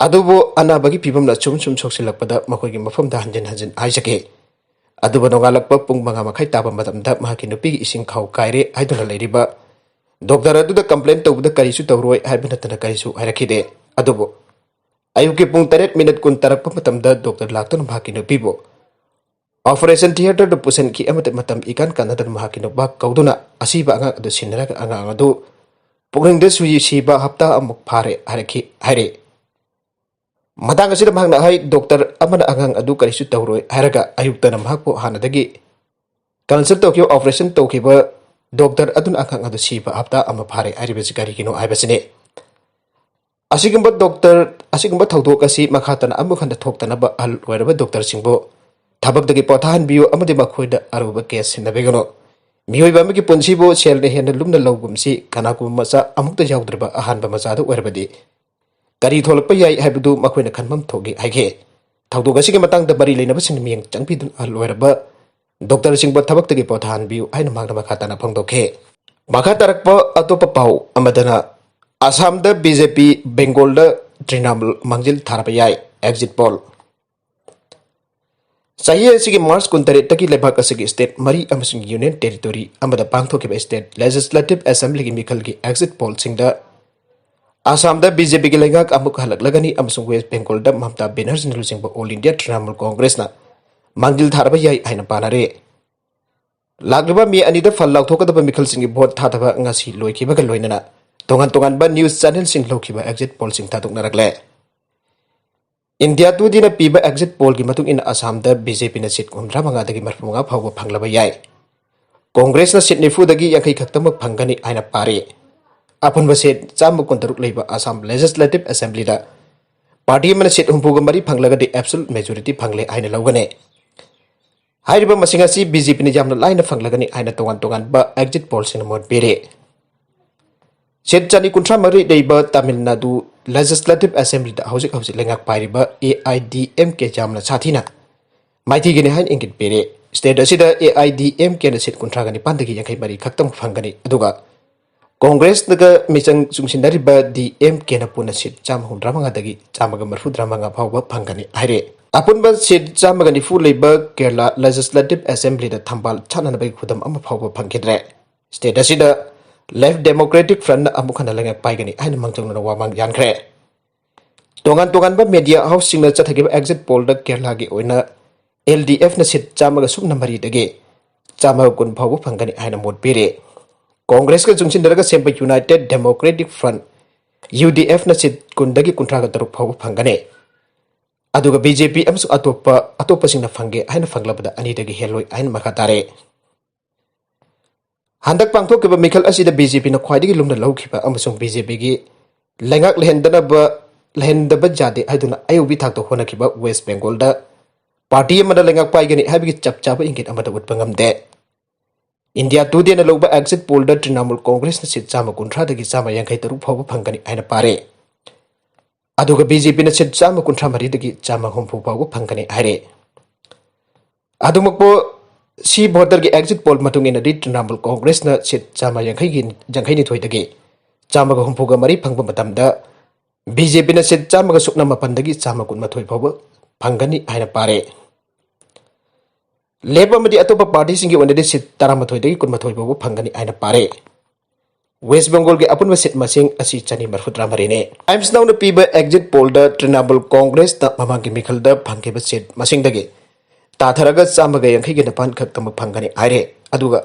ꯑꯗꯨꯕꯨ ꯑꯅꯥꯕꯒꯤ ꯐꯤꯕꯝꯅ ꯁꯨꯝ ꯁꯨꯝ ꯁꯣꯛꯆꯤꯜꯂꯛꯄꯗ ꯃꯈꯣꯏꯒꯤ ꯃꯐꯝꯗ ꯍꯟꯖꯤꯟ ꯍꯟꯖꯤꯟ ꯍꯥꯏꯖꯈꯤ꯫ ꯑꯗꯨꯕꯨ ꯅꯣꯡꯉꯥꯜꯂꯛꯄ ꯄꯨꯡ ꯃꯉꯥ ꯃꯈꯥꯏ ꯇꯥꯕ ꯃꯇꯝꯗ ꯃꯍꯥꯛꯀꯤ ꯅꯨꯄꯤꯒꯤ ꯏꯁꯤꯡ ꯈꯥꯎ ꯀꯥꯏꯔꯦ ꯍꯥꯏꯗꯨꯅ ꯂꯩꯔꯤꯕ ꯗꯣꯛꯇꯔ ꯑꯗꯨꯗ ꯀꯝꯄ꯭ꯂꯦꯟ ꯇꯧꯕꯗ ꯀꯔꯤꯁꯨ ꯇꯧꯔꯣꯏ ꯍꯥꯏꯕ ꯅꯠꯇꯅ ꯀꯔꯤꯁꯨ ꯍꯥꯏꯔꯛꯈꯤꯗꯦ꯫ ꯑꯗꯨꯕꯨ ꯑꯌꯨꯛꯀꯤ ꯄꯨꯡ ꯇꯔꯦꯠ ꯃꯤꯅꯠ ꯀꯨꯟ ꯇꯥꯔꯛꯄ ꯃꯇꯝꯗ ꯗꯣꯛꯇꯔ ꯂꯥꯛꯇꯨꯅ ꯃꯍꯥꯛꯀꯤ ꯅꯨꯄꯤꯕꯨ ꯑꯣꯄꯔꯦꯁꯟ ꯊꯤꯌꯦꯇꯔꯗ ꯄꯨꯁꯤꯟꯈꯤ ꯑꯃꯗꯤ ꯃꯇꯝ ꯏꯀꯥꯟ ꯀꯥꯟꯅꯗꯅ ꯃꯍꯥꯛꯀꯤ ꯅꯨꯄꯥ ꯀꯧꯗꯨꯅ ꯑꯁꯤꯕ ꯑꯉꯥꯡ ꯑꯗꯨ ꯁꯤꯟꯅꯔꯒ ꯑꯉꯥꯡ ꯑꯗꯨ ꯄꯨꯛꯅꯤꯡꯗ ꯁꯨꯏ ꯁꯤꯕ ꯍꯞꯇꯥ ꯑꯃꯨꯛ ꯐꯥꯔꯦ ꯍꯥꯏꯔꯛꯈꯤ ꯍꯥꯏꯔꯦ꯫ ꯃꯇꯥꯡ ꯑꯁꯤꯗ ꯃꯍꯥꯛꯅ ꯍꯥꯏ, ꯗꯣꯛꯇꯔ ꯑꯃꯅ ꯑꯉꯥꯡ ꯑꯗꯨ ꯀꯔꯤꯁꯨ ꯇꯧꯔꯣꯏ ꯍꯥꯏꯔꯒ ꯑꯌꯨꯛꯇꯅ ꯃꯍꯥꯛꯄꯨ ꯍꯥꯟꯅꯗꯒꯤ ꯀꯟꯁꯜ ꯇꯧꯈꯤꯕ, ꯑꯣꯄꯔꯦꯁꯟ ꯇꯧꯈꯤꯕ ꯗꯣꯛꯇꯔ ꯑꯗꯨꯅ ꯑꯉꯥꯡ ꯑꯗꯨ ꯁꯤꯕ ꯍꯞꯇꯥ ꯑꯃ ꯐꯥꯔꯦ ꯍꯥꯏꯔꯤꯕꯁꯤ ꯀꯔꯤꯒꯤꯅꯣ ꯍꯥꯏꯕꯁꯤꯅꯤ꯫ ꯑꯁꯤꯒꯨꯝꯕ ꯗꯣꯛꯇꯔ, ꯑꯁꯤꯒꯨꯝꯕ ꯊꯧꯗꯣꯛ ꯑꯁꯤ ꯃꯈꯥ ꯇꯥꯅ ꯑꯃꯨꯛ ꯍꯟꯅ ꯊꯣꯛꯇꯅꯕ ꯑꯍꯜ ꯑꯣꯏꯔꯕ ꯗꯣꯛꯇꯔꯁꯤꯡꯕꯨ ꯊꯕꯛꯇꯒꯤ ꯄꯣꯊꯥꯍꯟꯕꯤꯌꯨ ꯑꯃꯗꯤ ꯃꯈꯣꯏꯗ ꯑꯔꯨꯕ ꯀꯦꯁ ꯁꯤꯟꯅꯕꯤꯒꯅꯨ꯫ ꯃꯤꯑꯣꯏꯕ ꯑꯃꯒꯤ ꯄꯨꯟꯁꯤꯕꯨ ꯁꯦꯜꯅ ꯍꯦꯟꯅ ꯂꯨꯝꯅ ꯂꯧꯒꯨꯝꯁꯤ꯫ ꯀꯅꯥꯒꯨꯝꯕ ꯃꯆꯥ ꯑꯃꯨꯛꯇ ꯌꯥꯎꯗ꯭ꯔꯤꯕ ꯑꯍꯥꯟꯕ ꯃꯆꯥꯗꯨ ꯑꯣꯏꯔꯕꯗꯤ ꯀꯔꯤ ꯊꯣꯛꯂꯛꯄ ꯌꯥꯏ ꯍꯥꯏꯕꯗꯨ ꯃꯈꯣꯏꯅ ꯈꯟꯐꯝ ꯊꯣꯛꯏ ꯍꯥꯏꯈꯤ꯫ ꯊꯧꯗꯣꯛ ꯑꯁꯤꯒꯤ ꯃꯇꯥꯡꯗ ꯃꯔꯤ ꯂꯩꯅꯕꯁꯤꯡꯅ ꯃꯤꯠꯌꯦꯡ ꯆꯪꯕꯤꯗꯨꯅ ꯑꯍꯜ ꯑꯣꯏꯔꯕ ꯗꯣꯛꯇꯔꯁꯤꯡꯕꯨ ꯊꯕꯛꯇꯒꯤ ꯄꯣꯊꯥꯍꯟꯕꯤꯌꯨ ꯍꯥꯏꯅ ꯃꯍꯥꯛꯅ ꯃꯈꯥ ꯇꯥꯅ ꯐꯣꯡꯗꯣꯛꯈꯤ꯫ ꯃꯈꯥ ꯇꯥꯔꯛꯄ ꯑꯇꯣꯞꯄ ꯄꯥꯎ ꯑꯃꯗꯅ, ꯑꯁꯥꯝꯗ ꯕꯤ ꯖꯦ ꯄꯤ, ꯕꯦꯡꯒꯣꯜꯗ ꯇ꯭ꯔꯤꯅꯥꯃꯨꯜ ꯃꯥꯡꯖꯤꯜ ꯊꯥꯔꯕ ꯌꯥꯏ, ꯑꯦꯛꯖꯤꯠ ꯄꯣꯜ꯫ ꯆꯍꯤ ꯑꯁꯤꯒꯤ ꯃꯥꯔꯆ ꯀꯨꯟꯇꯔꯦꯠꯇꯒꯤ ꯂꯩꯕꯥꯛ ꯑꯁꯤꯒꯤ ꯁ꯭ꯇꯦꯠ ꯃꯔꯤ ꯑꯃꯁꯨꯡ ꯌꯨꯅꯤꯌꯟ ꯇꯦꯔꯤꯇꯣꯔꯤ ꯑꯃꯗ ꯄꯥꯡꯊꯣꯛꯈꯤꯕ ꯁ꯭ꯇꯦꯠ ꯂꯦꯖꯤꯁꯂꯦꯇꯤꯚ ꯑꯦꯁꯦꯝꯕ꯭ꯂꯤꯒꯤ ꯃꯤꯈꯜꯒꯤ ꯑꯦꯛꯖꯤꯠ ꯄꯣꯜꯁꯤꯡꯗ ꯑꯁꯥꯝꯗ ꯕꯤ ꯖꯦ ꯄꯤꯒꯤ ꯂꯩꯉꯥꯛ ꯑꯃꯨꯛ ꯍꯜꯂꯛꯂꯒꯅꯤ ꯑꯃꯁꯨꯡ ꯋꯦꯁ ꯕꯦꯡꯒꯣꯜꯗ ꯃꯃꯇꯥ ꯕꯦꯅꯔꯖꯤꯅ ꯂꯨꯆꯤꯡꯕ ꯑꯣꯜ ꯏꯟꯗꯤꯌꯥ ꯇ꯭ꯔꯤꯅꯥꯃꯨꯜ ꯀꯣꯡꯒ꯭ꯔꯦꯁꯅ ꯃꯥꯡꯖꯤꯜ ꯊꯥꯔꯕ ꯌꯥꯏ ꯍꯥꯏꯅ ꯄꯥꯅꯔꯦ꯫ ꯂꯥꯛꯂꯤꯕ ꯃꯦ ꯑꯅꯤꯗ ꯐꯜ ꯂꯥꯎꯊꯣꯛꯀꯗꯕ ꯃꯤꯈꯜꯁꯤꯡꯒꯤ ꯚꯣꯠ ꯊꯥꯗꯕ ꯉꯁꯤ ꯂꯣꯏꯈꯤꯕꯒ ꯂꯣꯏꯅꯅ ꯇꯣꯉꯥꯟ ꯇꯣꯉꯥꯟꯕ ꯅ꯭ꯌꯨꯁ ꯆꯦꯅꯦꯜꯁꯤꯡ ꯂꯧꯈꯤꯕ ꯑꯦꯛꯖꯤꯠ ꯄꯣꯜꯁꯤꯡ ꯊꯥꯗꯣꯛꯅꯔꯛꯂꯦ꯫ ꯏꯟꯗꯤꯌꯥ ꯇꯨꯗꯦꯅ ꯄꯤꯕ ꯑꯦꯛꯖꯤꯠ ꯄꯣꯜꯒꯤ ꯃꯇꯨꯡ ꯏꯟꯅ ꯑꯁꯥꯝꯗ ꯕꯤ ꯖꯦ ꯄꯤꯅ ꯁꯤꯠ ꯍꯨꯝꯗ꯭ꯔꯥ ꯃꯉꯥꯗꯒꯤ ꯃꯔꯤꯐꯨ ꯃꯉꯥ ꯐꯥꯎꯕ ꯐꯪꯂꯕ ꯌꯥꯏ꯫ ꯀꯣꯡꯒ꯭ꯔꯦꯁꯅ ꯁꯤꯠ ꯅꯤꯐꯨꯗꯒꯤ ꯌꯥꯡꯈꯩ ꯈꯛꯇꯃꯛ ꯐꯪꯒꯅꯤ ꯍꯥꯏꯅ ꯄꯥꯔꯤ꯫ ꯑꯄꯨꯟꯕ ꯁꯤꯠ ꯆꯥꯝꯃ ꯀꯨꯟꯇꯔꯨꯛ ꯂꯩꯕ ꯑꯁꯥꯝ ꯂꯦꯖꯤꯁꯂꯦꯇꯤꯚ ꯑꯦꯁꯦꯝꯕ꯭ꯂꯤꯗ ꯄꯥꯔꯇꯤ ꯑꯃꯅ ꯁꯤꯠ ꯍꯨꯝꯐꯨꯒ ꯃꯔꯤ ꯐꯪꯂꯒꯗꯤ ꯑꯦꯕꯁꯣꯂꯨꯠ ꯃꯦꯖꯣꯔꯤꯇꯤ ꯐꯪꯂꯦ ꯍꯥꯏꯅ ꯂꯧꯒꯅꯤ꯫ ꯍꯥꯏꯔꯤꯕ ꯃꯁꯤꯡ ꯑꯁꯤ ꯕꯤ ꯖꯦ ꯄꯤꯅ ꯌꯥꯝꯅ ꯂꯥꯏꯅ ꯐꯪꯂꯒꯅꯤ ꯍꯥꯏꯅ ꯇꯣꯉꯥꯟ ꯇꯣꯉꯥꯟꯕ ꯑꯦꯛꯖꯤꯠ ꯄꯣꯜꯁꯤꯡꯅ ꯃꯣꯠ ꯄꯤꯔꯤ꯫ ꯁꯤꯠ ꯆꯅꯤ ꯀꯨꯟꯊ꯭ꯔꯥ ꯃꯔꯤ ꯂꯩꯕ ꯇꯥꯃꯤꯜ ꯅꯥꯗꯨ ꯂꯦꯖꯤꯁꯂꯦꯇꯤꯚ ꯑꯦꯁꯦꯝꯕ꯭ꯂꯤꯗ ꯍꯧꯖꯤꯛ ꯍꯧꯖꯤꯛ ꯂꯩꯉꯥꯛ ꯄꯥꯏꯔꯤꯕ ꯑꯦ ꯑꯥꯏ ꯗꯤ ꯑꯦꯝ ꯀꯦ ꯌꯥꯝꯅ ꯁꯥꯊꯤꯅ ꯃꯥꯏꯊꯤꯒꯅꯤ ꯍꯥꯏꯅ ꯏꯪꯒꯤꯠ ꯄꯤꯔꯤ꯫ ꯁ꯭ꯇꯦꯠ ꯑꯁꯤꯗ ꯑꯦ ꯑꯥꯏ ꯗꯤ ꯑꯦꯝ ꯀꯦꯅ ꯁꯤꯠ ꯀꯨꯟꯊ꯭ꯔꯥꯒ ꯅꯤꯄꯥꯟꯗꯒꯤ ꯌꯥꯡꯈꯩ ꯃꯔꯤ ꯈꯛꯇꯃꯛ ꯐꯪꯒꯅꯤ, ꯑꯗꯨꯒ ꯀꯣꯡꯒ꯭ꯔꯦꯁꯅꯒ ꯃꯤꯆꯪ ꯆꯨꯡꯁꯤꯟꯅꯔꯤꯕ ꯗꯤ ꯑꯦꯝ ꯀꯦꯅ ꯄꯨꯟꯅ ꯁꯤꯠ ꯆꯥꯝꯃ ꯍꯨꯝꯗ꯭ꯔꯥ ꯃꯉꯥꯗꯒꯤ ꯆꯥꯝꯃꯒ ꯃꯔꯤꯐꯨ ꯇꯔꯥ ꯃꯉꯥ ꯐꯥꯎꯕ ꯐꯪꯒꯅꯤ ꯍꯥꯏꯔꯦ꯫ ꯑꯄꯨꯟꯕ ꯁꯤꯠ ꯆꯥꯝꯃꯒ ꯅꯤꯐꯨ ꯂꯩꯕ ꯀꯦꯔꯂꯥ ꯂꯦꯖꯤꯁꯂꯦꯇꯤꯚ ꯑꯦꯁꯦꯝꯕ꯭ꯂꯤꯗ ꯊꯝꯕꯥꯜ ꯁꯥꯟꯅꯅꯕꯒꯤ ꯈꯨꯗꯝ ꯑꯃ ꯐꯥꯎꯕ ꯐꯪꯈꯤꯗ꯭ꯔꯦ꯫ ꯁ꯭ꯇꯦꯠ ꯑꯁꯤꯗ ꯂꯦꯐ ꯗꯦꯃꯣꯀ꯭ꯔꯦꯇꯤꯛ ꯐ꯭ꯔꯟꯠꯅ ꯑꯃꯨꯛ ꯍꯟꯅ ꯂꯩꯉꯥꯛ ꯄꯥꯏꯒꯅꯤ ꯍꯥꯏꯅ ꯃꯥꯡꯖꯧꯅꯅ ꯋꯥꯃꯥꯡ ꯌꯥꯟꯈ꯭ꯔꯦ꯫ ꯇꯣꯉꯥꯟ ꯇꯣꯉꯥꯟꯕ ꯃꯦꯗꯤꯌꯥ ꯍꯥꯎꯁꯁꯤꯡꯅ ꯆꯠꯊꯈꯤꯕ ꯑꯦꯛꯖꯤꯠ ꯄꯣꯜꯗ ꯀꯦꯔꯂꯥꯒꯤ ꯑꯣꯏꯅ ꯑꯦꯜ ꯗꯤ ꯑꯦꯐꯅ ꯁꯤꯠ ꯆꯥꯝꯃꯒ ꯁꯨꯞꯅ ꯃꯔꯤꯗꯒꯤ ꯆꯥꯝꯃꯒ ꯀꯨꯟ ꯐꯥꯎꯕ ꯐꯪꯒꯅꯤ ꯍꯥꯏꯅ ꯃꯣꯠ ꯄꯤꯔꯤ꯫ ꯀꯣꯡꯒ꯭ꯔꯦꯁꯀ ꯆꯨꯡꯁꯤꯟꯅꯔꯒ ꯁꯦꯝꯕ ꯌꯨꯅꯥꯏꯇꯦꯗ ꯗꯦꯃꯣꯀ꯭ꯔꯦꯇꯤꯛ ꯐ꯭ꯔꯟꯠ, ꯌꯨ ꯗꯤ ꯑꯦꯐꯅ ꯁꯤꯠ ꯀꯨꯟꯗꯒꯤ ꯀꯨꯟꯊ꯭ꯔꯥꯒ ꯇꯔꯨꯛ ꯐꯥꯎꯕ ꯐꯪꯒꯅꯤ꯫ ꯑꯗꯨꯒ ꯕꯤ ꯖꯦ ꯄꯤ ꯑꯃꯁꯨꯡ ꯑꯇꯣꯞꯄ, ꯑꯇꯣꯞꯄꯁꯤꯡꯅ ꯐꯪꯒꯦ ꯍꯥꯏꯅ ꯐꯪꯂꯕꯗ ꯑꯅꯤꯗꯒꯤ ꯍꯦꯜꯂꯣꯏ ꯍꯥꯏꯅ ꯃꯈꯥ ꯇꯥꯔꯦ꯫ ꯍꯟꯗꯛ ꯄꯥꯡꯊꯣꯛꯈꯤꯕ ꯃꯤꯈꯜ ꯑꯁꯤꯗ ꯕꯤ ꯖꯦ ꯄꯤꯅ ꯈ꯭ꯋꯥꯏꯗꯒꯤ ꯂꯨꯝꯅ ꯂꯧꯈꯤꯕ ꯑꯃꯁꯨꯡ ꯕꯤ ꯖꯦ ꯄꯤꯒꯤ ꯂꯩꯉꯥꯛ ꯂꯩꯍꯟꯗꯅꯕ, ꯂꯩꯍꯟꯗꯕ ꯌꯥꯗꯦ ꯍꯥꯏꯗꯨꯅ ꯑꯌꯧꯕꯤ ꯊꯥꯛꯇ ꯍꯣꯠꯅꯈꯤꯕ ꯋꯦꯁ ꯕꯦꯡꯒꯣꯜꯗ ꯄꯥꯔꯇꯤ ꯑꯃꯅ ꯂꯩꯉꯥꯛ ꯄꯥꯏꯒꯅꯤ ꯍꯥꯏꯕꯒꯤ ꯆꯞ ꯆꯥꯕ ꯏꯪꯒꯤꯠ ꯑꯃꯠꯇ ꯎꯠꯄ ꯉꯝꯗꯦ꯫ ꯏꯟꯗꯤꯌꯥ ꯇꯨꯗꯦꯅ ꯂꯧꯕ ꯑꯦꯛꯖꯤꯠ ꯄꯣꯜꯗ ꯇ꯭ꯔꯤꯅꯥꯃꯨꯜ ꯀꯣꯡꯒ꯭ꯔꯦꯁꯅ ꯁꯤꯠ ꯆꯥꯝꯃ ꯀꯨꯟꯊ꯭ꯔꯥꯗꯒꯤ ꯆꯥꯝꯃ ꯌꯥꯡꯈꯩ ꯇꯔꯨꯛ ꯐꯥꯎꯕ ꯐꯪꯒꯅꯤ ꯍꯥꯏꯅ ꯄꯥꯔꯦ꯫ ꯑꯗꯨꯒ ꯕꯤ ꯖꯦ ꯄꯤꯅ ꯁꯤꯠ ꯆꯥꯝꯃ ꯀꯨꯟꯊ꯭ꯔꯥ ꯃꯔꯤꯗꯒꯤ ꯆꯥꯝꯃ ꯍꯨꯝꯐꯨ ꯐꯥꯎꯕ ꯐꯪꯒꯅꯤ ꯍꯥꯏꯔꯦ꯫ ꯑꯗꯨꯃꯛꯄꯨ ꯁꯤ ꯚꯣꯇꯔꯒꯤ ꯑꯦꯛꯖꯤꯠ ꯄꯣꯜ ꯃꯇꯨꯡ ꯏꯟꯅꯗꯤ ꯇ꯭ꯔꯤꯅꯥꯃꯨꯜ ꯀꯣꯡꯒ꯭ꯔꯦꯁꯅ ꯁꯤꯠ ꯆꯥꯝꯃ ꯌꯥꯡꯈꯩꯒꯤ, ꯌꯥꯡꯈꯩꯅꯤꯊꯣꯏꯗꯒꯤ ꯆꯥꯝꯃꯒ ꯍꯨꯝꯐꯨꯒ ꯃꯔꯤ ꯐꯪꯕ ꯃꯇꯝꯗ ꯕꯤ ꯖꯦ ꯄꯤꯅ ꯁꯤꯠ ꯆꯥꯝꯃꯒ ꯁꯨꯞꯅ ꯃꯥꯄꯟꯗꯒꯤ ꯆꯥꯝꯃ ꯀꯨꯟꯃꯥꯊꯣꯏ ꯐꯥꯎꯕ ꯐꯪꯒꯅꯤ ꯍꯥꯏꯅ ꯄꯥꯔꯦ꯫ ꯂꯦꯞ ꯑꯃꯗꯤ ꯑꯇꯣꯞꯄ ꯄꯥꯔꯇꯤꯁꯤꯡꯒꯤ ꯑꯣꯏꯅꯗꯤ ꯁꯤꯠ ꯇꯔꯥꯃꯥꯊꯣꯏꯗꯒꯤ ꯀꯨꯟꯃꯥꯊꯣꯏ ꯐꯥꯎꯕ ꯐꯪꯒꯅꯤ ꯍꯥꯏꯅ ꯄꯥꯔꯦ꯫ ꯋꯦꯁ ꯕꯦꯡꯒꯣꯜꯒꯤ ꯑꯄꯨꯟꯕ ꯁꯤꯠ ꯃꯁꯤꯡ ꯑꯁꯤ ꯆꯅꯤ ꯃꯔꯤꯐꯨꯇꯔꯥ ꯃꯔꯤꯅꯤ꯫ ꯑꯥꯏꯝꯁꯅꯥꯎꯅ ꯄꯤꯕ ꯑꯦꯛꯖꯤꯠ ꯄꯣꯜꯗ ꯇ꯭ꯔꯤꯅꯥꯃꯨꯜ ꯀꯣꯡꯒ꯭ꯔꯦꯁꯅ ꯃꯃꯥꯡꯒꯤ ꯃꯤꯈꯜꯗ ꯐꯪꯈꯤꯕ ꯁꯤꯠ ꯃꯁꯤꯡꯗꯒꯤ ꯇꯥꯊꯔꯒ ꯆꯥꯝꯃꯒ ꯌꯥꯡꯈꯩꯒꯤ ꯅꯤꯄꯥꯟ ꯈꯛꯇꯃꯛ ꯐꯪꯒꯅꯤ ꯍꯥꯏꯔꯦ꯫ ꯑꯗꯨꯒ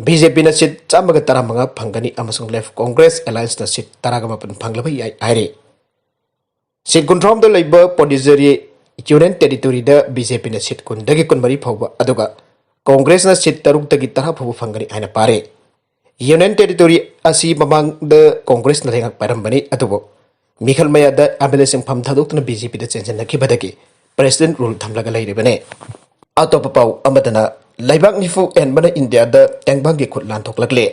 ꯕꯤ ꯖꯦ ꯄꯤꯅ ꯁꯤꯠ ꯆꯥꯝꯃꯒ ꯇꯔꯥꯃꯉꯥ ꯐꯪꯒꯅꯤ ꯑꯃꯁꯨꯡ ꯂꯦꯐ ꯀꯣꯡꯒ꯭ꯔꯦꯁ ꯑꯦꯂꯥꯌꯟꯁꯅ ꯁꯤꯠ ꯇꯔꯥꯒ ꯃꯥꯄꯟ ꯐꯪꯂꯕ ꯌꯥꯏ ꯍꯥꯏꯔꯦ꯫ ꯁꯤꯠ ꯀꯨꯟꯊ꯭ꯔꯥꯍꯨꯝꯗꯣꯏ ꯂꯩꯕ ꯄꯣꯟꯗꯤꯆꯦꯔꯤ ꯌꯨꯅꯤꯌꯟ ꯇꯦꯔꯤꯇꯣꯔꯤꯗ ꯕꯤ ꯖꯦ ꯄꯤꯅ ꯁꯤꯠ ꯀꯨꯟꯗꯒꯤ ꯀꯨꯟꯃꯔꯤ ꯐꯥꯎꯕ, ꯑꯗꯨꯒ ꯀꯣꯡꯒ꯭ꯔꯦꯁꯅ ꯁꯤꯠ ꯇꯔꯨꯛꯇꯒꯤ ꯇꯔꯥ ꯐꯥꯎꯕ ꯐꯪꯒꯅꯤ ꯍꯥꯏꯅ ꯄꯥꯔꯦ꯫ ꯌꯨꯅꯤꯌꯟ ꯇꯦꯔꯤꯇꯣꯔꯤ ꯑꯁꯤ ꯃꯃꯥꯡꯗ ꯀꯣꯡꯒ꯭ꯔꯦꯁꯅ ꯂꯩꯉꯥꯛ ꯄꯥꯏꯔꯝꯕꯅꯤ, ꯑꯗꯨꯕꯨ ꯃꯤꯈꯜ ꯃꯌꯥꯗ ꯑꯦꯝ ꯑꯦꯜ ꯑꯦꯁꯤꯡ ꯐꯝ ꯊꯥꯗꯣꯛꯇꯨꯅ ꯕꯤ ꯖꯦ ꯄꯤꯗ ꯆꯦꯟꯁꯤꯟꯅꯈꯤꯕꯗꯒꯤ ꯄ꯭ꯔꯦꯁꯤꯗꯦꯟꯠ ꯔꯨꯜ ꯊꯝꯂꯒ ꯂꯩꯔꯤꯕꯅꯤ꯫ ꯑꯇꯣꯞꯄ ꯄꯥꯎ ꯑꯃꯗꯅ, ꯂꯩꯕꯥꯛ ꯅꯤꯐꯨ ꯍꯦꯟꯕꯅ ꯏꯟꯗꯤꯌꯥꯗ ꯇꯦꯡꯕꯥꯡꯒꯤ ꯈꯨꯠ ꯂꯥꯟꯊꯣꯛꯂꯛꯂꯦ꯫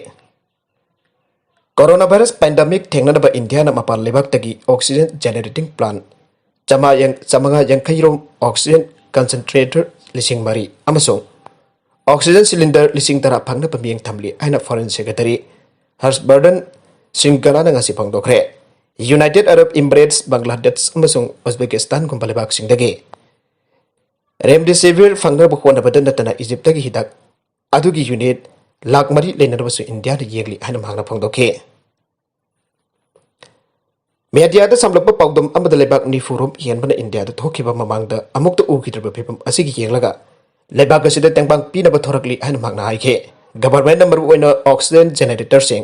ꯀꯣꯔꯣꯅꯥ ꯚꯥꯏꯔꯁ ꯄꯦꯟꯗꯦꯃꯤꯛ ꯊꯦꯡꯅꯅꯕ ꯏꯟꯗꯤꯌꯥꯅ ꯃꯄꯥꯟ ꯂꯩꯕꯥꯛꯇꯒꯤ ꯑꯣꯛꯁꯤꯖꯦꯟ ꯖꯦꯅꯦꯔꯦꯇꯤꯡ ꯄ꯭ꯂꯥꯟꯠ ꯆꯥꯃꯉꯥ ꯌꯥꯡꯈꯩ ꯔꯣꯝ, ꯑꯣꯛꯁꯤꯖꯦꯟ ꯀꯟꯁꯦꯟꯇ꯭ꯔꯦꯇꯔ ꯂꯤꯁꯤꯡ ꯃꯔꯤ ꯑꯃꯁꯨꯡ ꯑꯣꯛꯁꯤꯖꯦꯟ ꯁꯤꯂꯤꯟꯗꯔ ꯂꯤꯁꯤꯡ ꯇꯔꯥ ꯐꯪꯅꯕ ꯃꯤꯠꯌꯦꯡ ꯊꯝꯂꯤ ꯍꯥꯏꯅ ꯐꯣꯔꯦꯟ ꯁꯦꯀ꯭ꯔꯦꯇꯔꯤ ꯍꯔꯁꯕꯔꯗꯟ ꯁꯤꯡꯒꯂꯥꯅ ꯉꯁꯤ ꯐꯣꯡꯗꯣꯛꯈ꯭ꯔꯦ꯫ ꯌꯨꯅꯥꯏꯇꯦꯗ ꯑꯔꯕ ꯏꯃꯤꯔꯦꯠꯁ, ꯕꯪꯒ꯭ꯂꯥꯗꯦꯁ ꯑꯃꯁꯨꯡ ꯎꯖꯕꯦꯀꯤꯁꯇꯥꯟꯒꯨꯝꯕ ꯂꯩꯕꯥꯛꯁꯤꯡꯗꯒꯤ ꯔꯦꯝꯗꯤꯁꯤꯚꯤꯔ ꯐꯪꯅꯕ ꯍꯣꯠꯅꯕꯗ ꯅꯠꯇꯅ ꯏꯖꯤꯞꯇꯒꯤ ꯍꯤꯗꯥꯛ ꯑꯗꯨꯒꯤ ꯌꯨꯅꯤꯠ ꯂꯥꯈ ꯃꯔꯤ ꯂꯩꯅꯅꯕꯁꯨ ꯏꯟꯗꯤꯌꯥꯅ ꯌꯦꯡꯂꯤ ꯍꯥꯏꯅ ꯃꯍꯥꯛꯅ ꯐꯣꯡꯗꯣꯛꯈꯤ꯫ ꯃꯦꯗꯤꯌꯥꯗ ꯁꯝꯂꯛꯄ ꯄꯥꯎꯗꯝ ꯑꯃꯗ ꯂꯩꯕꯥꯛ ꯅꯤꯐꯨ ꯔꯣꯝ ꯍꯦꯟꯕꯅ ꯏꯟꯗꯤꯌꯥꯗ ꯊꯣꯛꯈꯤꯕ ꯃꯃꯥꯡꯗ ꯑꯃꯨꯛꯇ ꯎꯈꯤꯗ꯭ꯔꯤꯕ ꯐꯤꯕꯝ ꯑꯁꯤꯒꯤ ꯌꯦꯡꯂꯒ ꯂꯩꯕꯥꯛ ꯑꯁꯤꯗ ꯇꯦꯡꯕꯥꯡ ꯄꯤꯅꯕ ꯊꯣꯔꯛꯂꯤ ꯍꯥꯏꯅ ꯃꯍꯥꯛꯅ ꯍꯥꯏꯈꯤ꯫ ꯒꯚꯔꯟꯃꯦꯟꯠꯅ ꯃꯔꯨꯑꯣꯏꯅ ꯑꯣꯛꯁꯤꯖꯦꯟ ꯖꯦꯅꯦꯔꯦꯇꯔꯁꯤꯡ,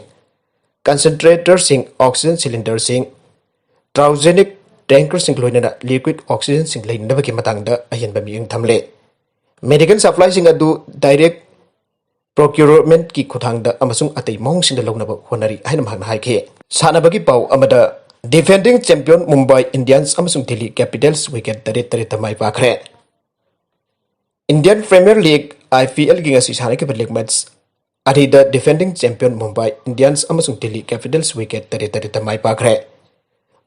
ꯀꯟꯁꯦꯟꯇ꯭ꯔꯦꯇꯔꯁꯤꯡ, ꯑꯣꯛꯁꯤꯖꯦꯟ ꯁꯤꯂꯤꯟꯗꯔꯁꯤꯡ, ꯀ꯭ꯔꯥꯏꯑꯣꯖꯦꯅꯤꯛ ꯇꯦꯡꯀꯔꯁꯤꯡ ꯂꯣꯏꯅꯅ ꯂꯤꯀ꯭ꯋꯤꯗ ꯑꯣꯛꯁꯤꯖꯦꯟꯁꯤꯡ ꯂꯩꯅꯅꯕꯒꯤ ꯃꯇꯥꯡꯗ ꯑꯍꯦꯟꯕ ꯃꯤꯠꯌꯦꯡ ꯊꯝꯂꯦ꯫ ꯃꯦꯗꯤꯀꯦꯜ ꯁꯄ꯭ꯂꯥꯏꯁꯤꯡ ꯑꯗꯨ ꯗꯥꯏꯔꯦꯛ ꯄ꯭ꯔꯣꯀ꯭ꯌꯨꯔꯃꯦꯟꯠꯀꯤ ꯈꯨꯠꯊꯥꯡꯗ ꯑꯃꯁꯨꯡ ꯑꯇꯩ ꯃꯑꯣꯡꯁꯤꯡꯗ ꯂꯧꯅꯕ ꯍꯣꯠꯅꯔꯤ ꯍꯥꯏꯅ ꯃꯍꯥꯛꯅ ꯍꯥꯏꯈꯤ꯫ ꯁꯥꯟꯅꯕꯒꯤ ꯄꯥꯎ ꯑꯃꯗ, ꯗꯤꯐꯦꯟꯗꯤꯡ ꯆꯦꯝꯄꯤꯌꯟ ꯃꯨꯝꯕꯥꯏ ꯏꯟꯗꯤꯌꯟꯁ ꯑꯃꯁꯨꯡ ꯗꯤꯜꯂꯤ ꯀꯦꯄꯤꯇꯦꯜꯁ ꯋꯤꯀꯦꯠ ꯇꯔꯦꯠ ꯇꯔꯦꯠꯇ ꯃꯥꯏ ꯄꯥꯛꯈ꯭ꯔꯦ꯫ Indian premier league, I P ꯑꯦꯜꯒꯤ ꯉꯁꯤ ꯁꯥꯟꯅꯈꯤꯕ ꯂꯤꯒ ꯃꯦꯆ ꯑꯅꯤꯗ ꯗꯤꯐꯦꯟꯗꯤꯡ ꯆꯦꯝꯄꯤꯌꯟ ꯃꯨꯝꯕꯥꯏ ꯏꯟꯗꯤꯌꯟꯁ ꯑꯃꯁꯨꯡ ꯗꯤꯜꯂꯤ ꯀꯦꯄꯤꯇꯦꯜꯁ ꯋꯤꯀꯦꯠ ꯇꯔꯦꯠ ꯇꯔꯦꯠꯇ ꯃꯥꯏ ꯄꯥꯛꯈ꯭ꯔꯦ꯫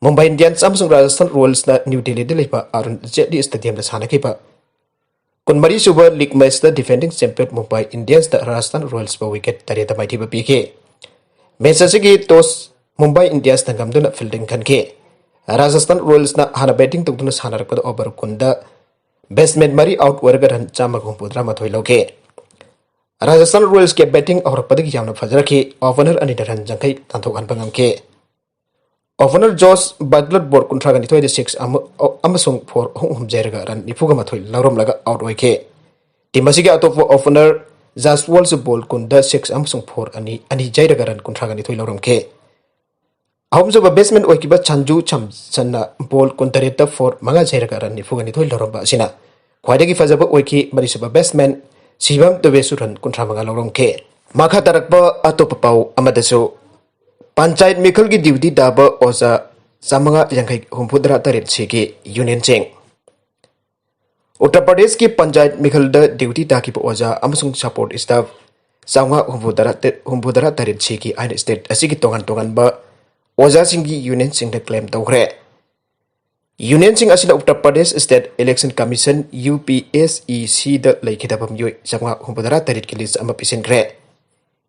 ꯃꯨꯝꯕꯥꯏ ꯏꯟꯗꯤꯌꯟꯁ ꯑꯃꯁꯨꯡ ꯔꯥꯖꯁꯊꯥꯟ ꯔꯣꯌꯦꯜꯁꯅ ꯅ꯭ꯌꯨ ꯗꯤꯜꯂꯤꯗ ꯂꯩꯕ ꯑꯔꯨꯟ ꯖꯦꯠꯂꯤ ꯁ꯭ꯇꯦꯗꯤꯌꯝꯗ ꯁꯥꯟꯅꯈꯤꯕ ꯀꯨꯟꯃꯔꯤ ꯁꯨꯕ ꯂꯤꯒ ꯃꯦꯆꯇ ꯗꯤꯐꯦꯟꯗꯤꯡ ꯆꯦꯝꯄꯤꯌꯟ ꯃꯨꯝꯕꯥꯏ ꯏꯟꯗꯤꯌꯟꯁꯅ ꯔꯥꯖꯁꯊꯥꯟ ꯔꯣꯌꯦꯜꯁꯄꯨ ꯋꯤꯀꯦꯠ ꯇꯔꯦꯠꯇ ꯃꯥꯏꯊꯤꯕ ꯄꯤꯈꯤ꯫ ꯃꯦꯆ ꯑꯁꯤꯒꯤ ꯇꯣꯁ ꯃꯨꯝꯕꯥꯏ ꯏꯟꯗꯤꯌꯟꯁꯅ ꯉꯝꯗꯨꯅ ꯐꯤꯜꯗꯤꯡ ꯈꯟꯈꯤ꯫ ꯔꯥꯖꯁꯊꯥꯟ ꯔꯣꯌꯦꯜꯁꯅ ꯍꯥꯟꯅ ꯕꯦꯇꯤꯡ ꯇꯧꯗꯨꯅ ꯁꯥꯟꯅꯔꯛꯄꯗ ꯑꯣꯚꯔ ꯀꯨꯟꯗ ꯕꯦꯠꯁꯃꯦꯟ ꯃꯔꯤ ꯑꯥꯎꯠ ꯑꯣꯏꯔꯒ ꯔꯟ ꯆꯥꯝꯃꯒ ꯍꯨꯝꯐꯨꯇꯔꯥ ꯃꯥꯊꯣꯏ ꯂꯧꯈꯤ꯫ ꯔꯥꯖꯁꯊꯥꯟ ꯔꯣꯌꯦꯜꯁꯀꯤ ꯕꯦꯇꯤꯡ ꯍꯧꯔꯛꯄꯗꯒꯤ ꯌꯥꯝꯅ ꯐꯖꯔꯛꯈꯤ꯫ ꯑꯣꯄꯅꯔ ꯑꯅꯤꯅ ꯔꯟ ꯌꯥꯡꯈꯩ ꯇꯥꯟꯊꯣꯛꯍꯟꯕ ꯉꯝꯈꯤ꯫ ꯑꯣꯄꯅꯔ ꯖꯣꯁ ꯕꯠꯂꯔ ꯕꯣꯜ ꯀꯨꯟꯊ꯭ꯔꯥꯒ ꯅꯤꯊꯣꯏꯗ ꯁꯤꯛꯁ ꯑꯃ ꯑꯃꯁꯨꯡ ꯐꯣꯔ ꯑꯍꯨꯝ ꯑꯍꯨꯝ ꯌꯩꯔꯒ ꯔꯟ ꯅꯤꯐꯨꯒ ꯃꯥꯊꯣꯏ ꯂꯧꯔꯝꯂꯒ ꯑꯥꯎꯠ ꯑꯣꯏꯈꯤ꯫ ꯇꯤꯝ ꯑꯁꯤꯒꯤ ꯑꯇꯣꯞꯄ ꯑꯣꯄꯅꯔ ꯖꯥꯁꯋꯥꯜꯁꯨ ꯕꯣꯜ ꯀꯨꯟꯗ ꯁꯤꯛꯁ ꯑꯃꯁꯨꯡ ꯐꯣꯔ ꯑꯅꯤ ꯑꯅꯤ ꯌꯩꯔꯒ ꯔꯟ ꯀꯨꯟꯊ꯭ꯔꯥꯒ ꯅꯤꯊꯣꯏ ꯂꯧꯔꯝꯈꯤ꯫ ꯑꯍꯨꯝꯁꯨꯕ ꯕꯦꯠꯁꯃꯦꯟ ꯑꯣꯏꯈꯤꯕ ꯁꯟꯖꯨ ꯁꯝꯁꯟꯅ ꯕꯣꯜ ꯀꯨꯟꯇꯔꯦꯠꯇ ꯐꯣꯔ ꯃꯉꯥ ꯌꯩꯔꯒ ꯔꯟ ꯅꯤꯐꯨꯒ ꯅꯤꯊꯣꯏ ꯂꯧꯔꯝꯕ ꯑꯁꯤꯅ ꯈ꯭ꯋꯥꯏꯗꯒꯤ ꯐꯖꯕ ꯑꯣꯏꯈꯤ꯫ ꯃꯔꯤꯁꯨꯕ ꯕꯦꯠꯁꯃꯦꯟ ꯁꯤꯕꯝ ꯗꯨꯕꯦꯁꯨ ꯔꯟ ꯀꯨꯟꯊ꯭ꯔꯥ ꯃꯉꯥ ꯂꯧꯔꯝꯈꯤ꯫ ꯃꯈꯥ ꯇꯥꯔꯛꯄ ꯑꯇꯣꯞꯄ ꯄꯥꯎ ꯑꯃꯗꯁꯨ ꯄꯟꯆꯥꯌꯠ ꯃꯤꯈꯜꯒꯤ ꯗ꯭ꯌꯨꯇꯤ ꯇꯥꯕ ꯑꯣꯖꯥ ꯆꯥꯃꯉꯥ ꯌꯥꯡꯈꯩ ꯍꯨꯝꯐꯨꯇꯔꯥ ꯇꯔꯦꯠ ꯁꯤꯒꯤ ꯌꯨꯅꯤꯌꯟꯁꯤꯡ꯫ ꯎꯠꯇꯔ ꯄ꯭ꯔꯗꯦꯁꯀꯤ ꯄꯟꯆꯥꯌꯠ ꯃꯤꯈꯜꯗ ꯗ꯭ꯌꯨꯇꯤ ꯇꯥꯈꯤꯕ ꯑꯣꯖꯥ ꯑꯃꯁꯨꯡ ꯁꯄꯣꯔꯠ ꯁ꯭ꯇꯥꯐ ꯆꯥꯃꯉꯥ ꯍꯨꯝꯐꯨꯇꯔꯥ ꯍꯨꯝꯐꯨꯇꯔꯥ ꯇꯔꯦꯠ ꯁꯤꯒꯤ ꯍꯥꯏꯅ ꯁ꯭ꯇꯦꯠ ꯑꯁꯤꯒꯤ ꯇꯣꯉꯥꯟ ꯇꯣꯉꯥꯟꯕ ꯑꯣꯖꯥꯁꯤꯡꯒꯤ ꯌꯨꯅꯤꯌꯟꯁꯤꯡꯗ ꯀ꯭ꯂꯦꯝ ꯇꯧꯈ꯭ꯔꯦ꯫ ꯌꯨꯅꯤꯌꯟꯁꯤꯡ ꯑꯁꯤꯅ Uttar Pradesh state election commission, U P S E ꯁꯤꯗ ꯂꯩꯈꯤꯗꯕ ꯃꯤꯑꯣꯏ ꯆꯥꯃꯉꯥ ꯍꯨꯝꯐꯨꯇꯔꯥ ꯇꯔꯦꯠꯀꯤ ꯂꯤꯁ ꯑꯃ ꯄꯤꯁꯤꯟꯈ꯭ꯔꯦ꯫